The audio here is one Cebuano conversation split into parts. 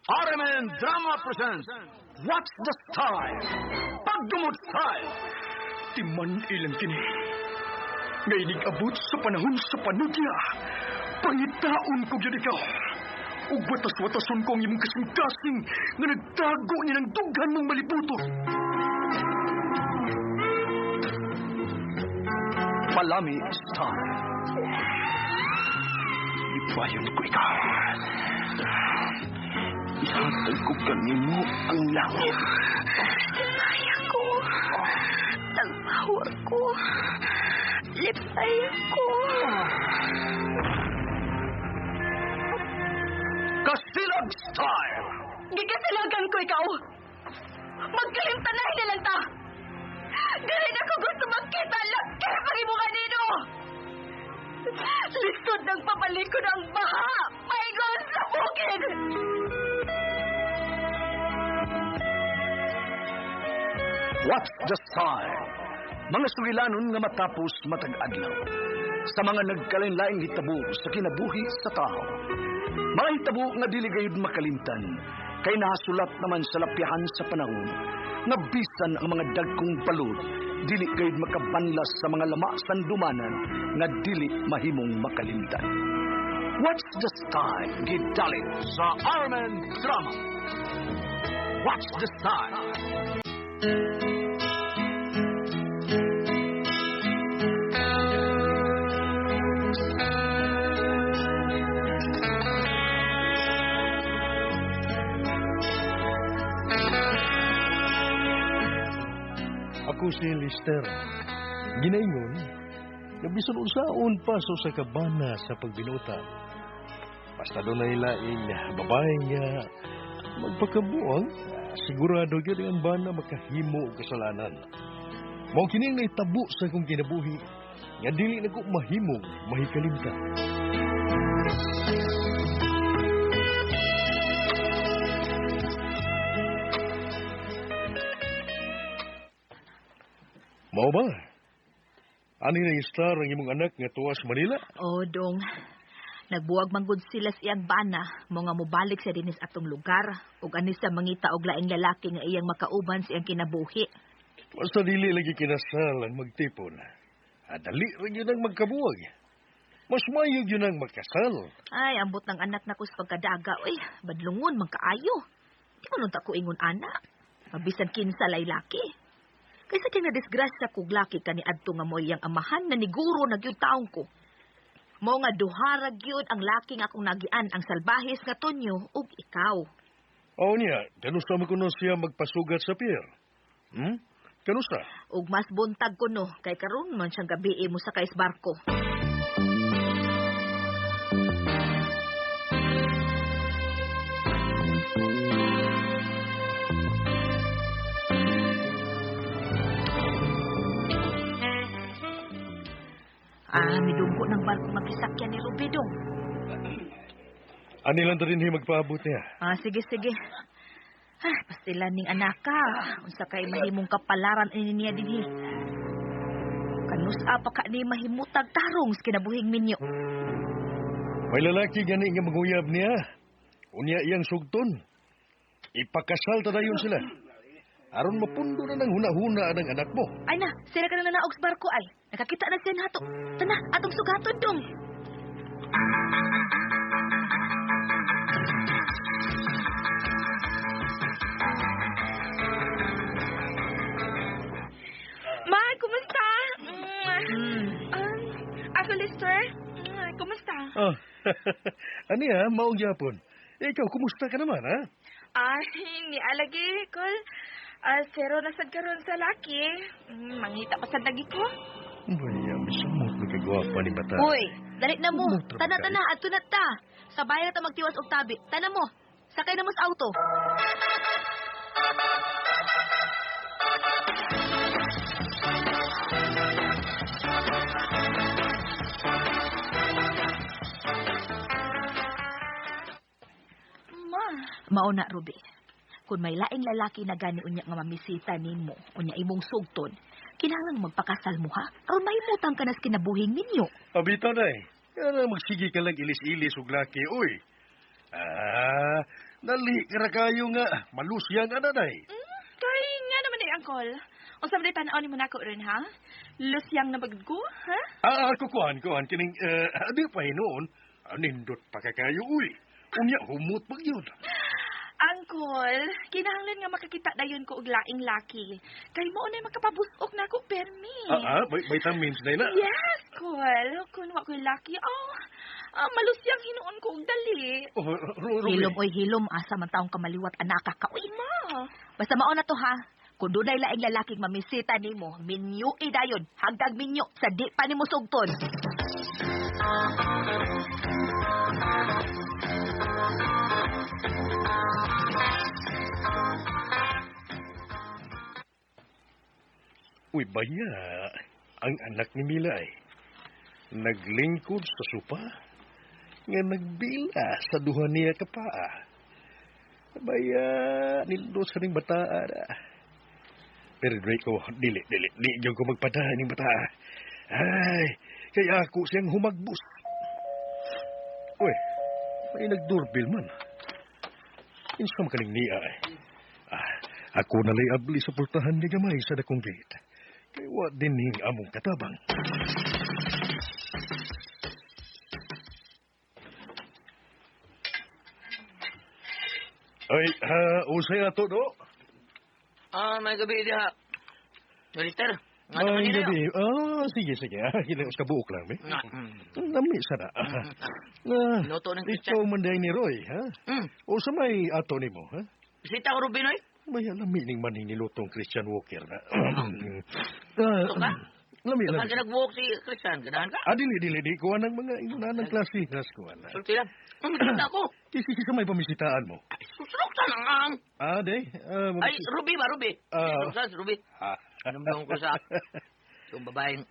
RMN Drama presents What's the Style? Pagdumot Style! Timan ilang kini. Nga abot sa panahon sa panudya. Pangitaon ko gyud ikaw. Ug watas-watason ko ang imong kasing-kasing nga nagtago ni ng dughan mong malibuto. Palami Style. Ipayon ko ikaw. Ihatag ko kanimo ang langit. Lipay ako. Tagpawa ko. Lipay ako. Kasilag Style! Gikasilagan ko ikaw. Magkalimtanay na lang ta. Dili na ko gusto magkita laki pag imo kanino. Lisod ng papalikod ang baha. Paingon sa bukid. What's the Style? Mga sugilanon nga matapos matag adlaw. Sa mga nagkalain-laing hitabo sa kinabuhi sa tao. Mga hitabo nga dili gayud makalimtan, kay nahasulat naman sa lapyahan sa panahon, nga bisan ang mga dagkong balod, dili gayud makabanlas sa mga lama sandumanan nga dili mahimong makalimtan. What's the Style? Gidalit sa RMN Drama. What's the Style? Ako si Lister. Ginaingon, nga bisan unsaon paso sa kabana sa pagbinutan. Basta doon ay laing babae nga magpakabuang, sigurado gyud ang bana makahimo og kasalanan. Mao kini ang nahitabo sa akong kinabuhi, nga dili na ko mahimong mahikalimtan. Mao ba? Ani na star ang imong anak nga tuwa sa Manila? Oh, dong. Nagbuwag man gud sila sa iyang bana, mo nga mobalik siya dinis atong lugar, ug ani sa mangita og laing lalaki nga iyang makauban sa iyang kinabuhi. Basta dili lagi kinasal ang magtipon. Dali ra gyud ang magkabuwag. Mas mayo gyud ang magkasal. Ay, ambot ng anak nako sa pagkadaga, oy, badlungon man kaayo. Di man unta ko ingon ana. Mabisan kinsa lay laki. Kaysa kay na disgrasya kog laki kani adto nga mo iyang amahan na niguro na gyud taong ko. Mao nga duhara gyud ang laki nga akong nagian ang salbahis nga Tonyo ug ikaw. Oo niya, kanusta man kuno siya magpasugat sa pier? Kanusta? Ug mas buntag kuno kay karon man siyang gabi mo sakay sa barko. Ah, midunggo ng barko makisakyan ni Rubidong. Ani lang rin magpaabot niya. Ah, sige, sige. Ah, pastilan ning anaka. Unsa kay mahimong kapalaran ini niya dinhi. Kanusa pa ka ni mahimutag tarong sa kinabuhing minyo. May lalaki gani nga manguyab niya. Unya iyang sugton. Ipakasal ta dayon sila. Aron mapundo na ng huna-huna ang anak mo. Ay na, sila ka na nanaog sa barko ay. Nakakita na siya nato. Tana, atong sugaton dong. Ma, kumusta? Ako, Lister. Kumusta? Oh. Ani ha, maong gyapon. Ikaw, kumusta ka naman, ha? Ay, ni alagi, kol. Zero na sad karon sa laki. Mangita pa sa dagi ko. Baya, misumot na kagwapa ni bata. Uy, dali na mo. Tana, tana, adto na ta. Sabay na ta magtiwas og tabi. Tana mo. Sakay na mo sa auto. Ma. Mao na, Ruby. Kung may laing lalaki na gani unya nga mamisita nimo, unya imong sugton, kinahanglan magpakasal mo ha, aron mahimutang ka na sa kinabuhing ninyo. Abita na eh. Kaya magsige ka lang ilis-ilis og laki, uy. Ah, Dali ka kayo nga malusyang ana day. Kay nga naman eh, Uncle. Unsa man day tan-aw nimo nako ron, ha? Lusyang na bagd ko, ha? Ah, kukuhan, kuhan kining di pa hinuon. Nindot pa ka kayo uy. Unya humot pag yun. Uncle, kinahanglan nga makakita dayon ko og laing laki. Kay mo unay makapabusok na ako permi. Vitamins na ina. Yes, Col. Kung wa ko'y laki, malusyang hinuon ko og dali. Oh, Ruby. Hilom oy hilom asa man taong kamaliwat anaka ka oy. Ma, Basta mao na to ha. Kung dunay laing lalaking mamisita nimo, minyo dayon, hagdag minyo sa di pa nimo sugton. Uy, baya, ang anak ni Mila ay naglingkod sa supa, nga nagbila sa duha niya kapaa. Baya, nindot sa ning bataa na. Pero dili ko, dili, di gyud ko magpadahan ning bataa. Ay, kay ako siyang humagbos. Uy, may nagdoorbell man. Insa man kaning niya ay. Ako nalay abli sa pultahan ni gamay sa dakong gate. Kay wa din ning among katabang. Ay, usay ato do. May gabi diha. Lister, nga naman Ay, nila. gabi. Sige, sige. Kinaus ka buok lang, eh. Nga. Lami sana. Luto ng Christian. Ikaw man ni Roy, ha? Mm. O sa may ato nimo, ha? Bisita ko Rubinoy. May lami ning maning nilutong Christian Walker na. Gusto ka? Lami, Kapag lami. ka nag-walk si Christian, ganahan ka? Dili, dili, di. Kuha ng mga ingunan ng klase. Klase kuha na. Sulti lang. Bisita ko. Kisi sa may pamisitaan mo. Ay, susunok sa nang. Di. Ay, Ruby ba, Ruby? Ah. Susunok sa Ruby. Anong ko sa yung babaeng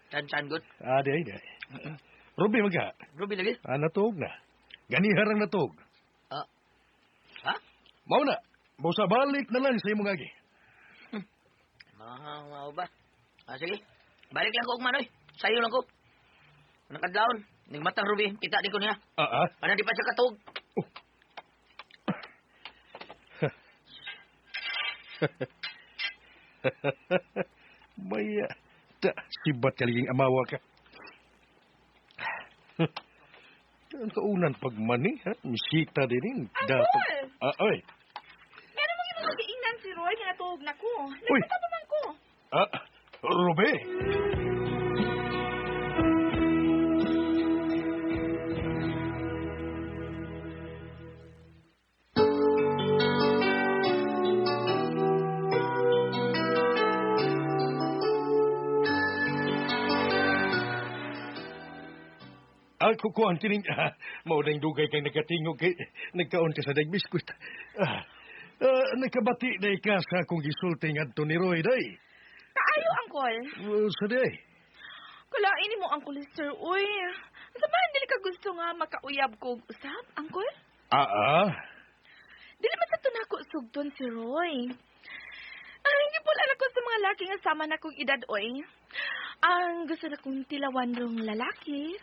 chan-chan good. Di, di. Ruby, magka. Ruby lagi. Natug na. Ganiharang natug. Ha? Mao na. Busa balik na lang sa imong agi. Mao ba? Sige. Balik lang ko og manoy. Sayo lang ko. Nakadlaon. Nigmatang Ruby. Kita din ko niya. Ano di pa siya katug? Oh. Maya, ta, sibat kaliging amawa ka. Ang kaunan pagmani, ha? Misita din rin. Uncle! Ay. Meron mong imong giingnan si Roy nga natuog na ko. Uy! Nagpata pa man ko. Ruby! Ako ko ang tining, mao nang dugay kang nakatingog kay nagkaon ka sa dag biskwit. Nagkabati na ka sa akong gisulti ngadto ni Roy day. Kaayo, Uncle. Sa day. Kulain nimo, Uncle Lester, uy. Sa ba dili ka gusto nga makauyab ko og usab, Uncle? Dili man sa tunako sugton si Roy. Ay, hindi po ko sa mga laki nga sama na kong edad, oy. Ang gusto na kong tilawan rong lalaki,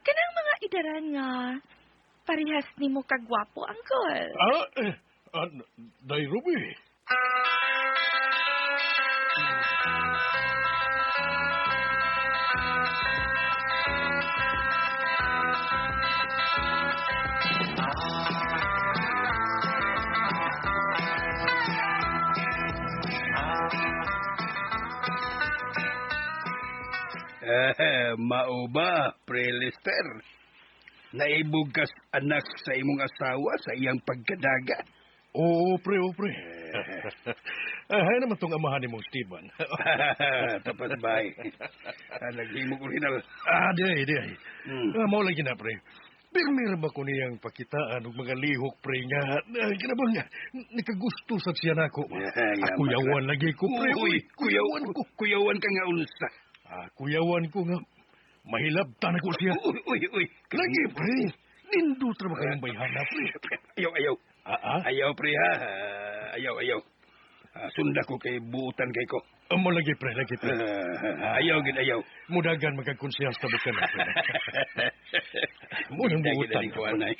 kanang mga idaran nga parehas nimo kagwapo, Uncle. Day Ruby. Mao ba, Pre Lester? Naibog kas anak sa imong asawa sa iyang pagkadaga. Oo, pre, oo, pre. Hay naman tong amahan ni mong Steven. Tapas bay. Naghimo ko rin al. Di ay, di ay. Mao lagi na, pre. Pirmir ba ko niyang pakitaan og mga lihok, pre, nga, kinabang nga, nakagusto sa siya nako. Kuyawan lagi ko, pre. Uy, kuyawan ko. Kuyawan ka nga unsa. Kuyawan ko nga. Mahilabtan ako siya. Uy, uy, uy. Lagi, pre. Nindot ra ba kayong bayhana, pre? Ayaw, ayaw. Ayaw, pre, ha? Ayaw, ayaw. Sunda ko kay buutan kay ko. Amo lagi, pre, lagi, pre. Ayaw, gid, ayaw. Mudagan magkakonsehal sa bukan, pre. Mo nang buutan. Ko, anay.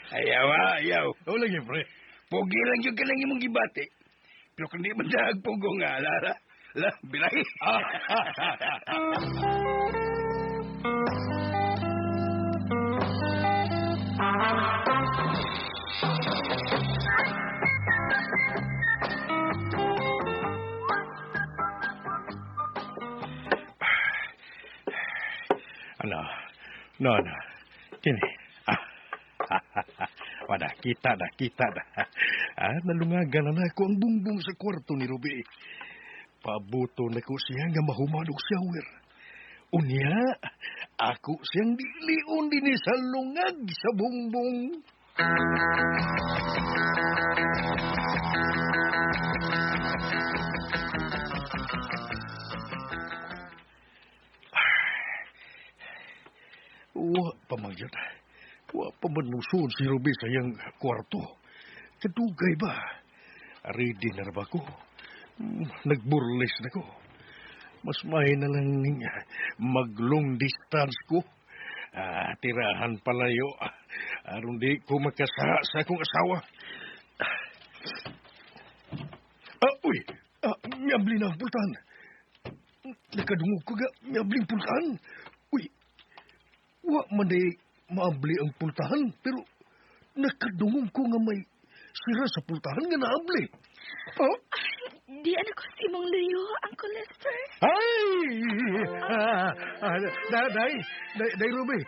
Ayaw ha, ayaw. O lagi, pre. Pogi lang yung kanang imong gibati. Pero kung di man dahag pugo nga, la, la, la, bilahi. Ano? No, no. Kini. Ah. Wala, kita na, kita na. Ah, nalungagan na ako ang bungbong sa kwarto ni Ruby. Pabuto na ko siya nga mahuman og shower. Unya, ako siyang dilion din sa lungag sa bungbong. Wa pa man yun. Wa pa man musuod si Ruby sa iyang kwarto. Kadugay ba? Ready na ba ko? Nagburlis na ko. Mas may na lang mag-long distance ko. Ah, tirahan palayo. Aron di ko makasaha sa akong asawa. Ah, uy! Ah, miabli na ang pultahan. Nakadungog ko ga, miabling pultahan. Uy! Wa man day maabli ang pultahan, pero nakadungog ko nga may sira sa pultahan nga naabli. Oh? Di anak ko si imong luyo, Uncle Lester. Ay! Day, day, day, Ruby.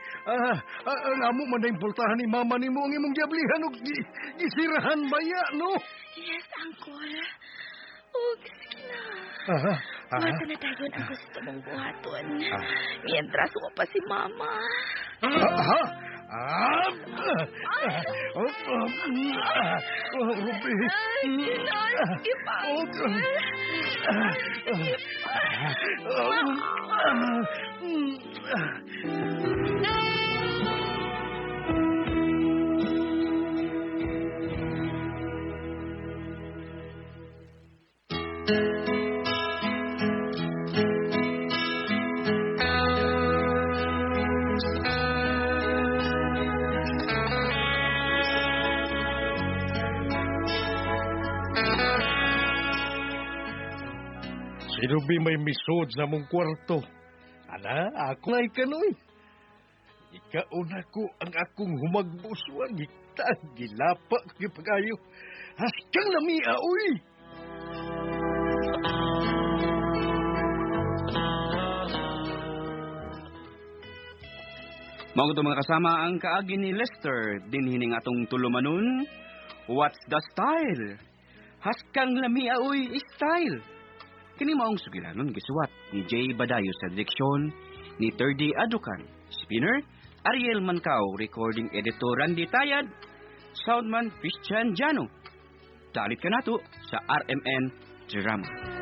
Ang amo man na pultahan ni mama ni mo ang imong giablihan og gisirahan baya, no? Yes, Uncle. Oh, sige na. Aha, aha. Buhatan na tayo ang gusto mong buhaton. Mientras wa pa si mama. Aha! Ah! Oh, oh, Ruby. Ay, sige pa, Oh, Uncle. Ay, sige pa. Si Ruby may misod sa mong kwarto. Ana, ako ay kanoy. Ikauna ko ang akong humagbuswan. Gita, gilapa ko gipagayo. Haskang lamia, uy! Mao to mga kasama ang kaagi ni Lester dinhining atong tulumanon. What's the style? Haskang lamia uy style. Kini maong sugilanon gisuwat ni Jay Badayo sa direksyon ni Terdy Adukan. Spinner Ariel Mancao, recording editor Randy Tayad, soundman Christian Jano. Dalit ka nato sa RMN Drama.